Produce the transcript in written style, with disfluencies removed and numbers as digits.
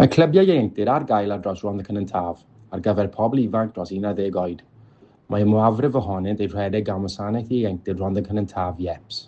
Mae clybiau ieuenctid ar gael ar draws Rhondda Cynon Taf ar gyfer pobl ifanc dros 11 oed. Mae y mwyafrif ohonynt eu rhedeg gan Wasanaeth Ieuenctid Rhondda Cynon Taf IEPS.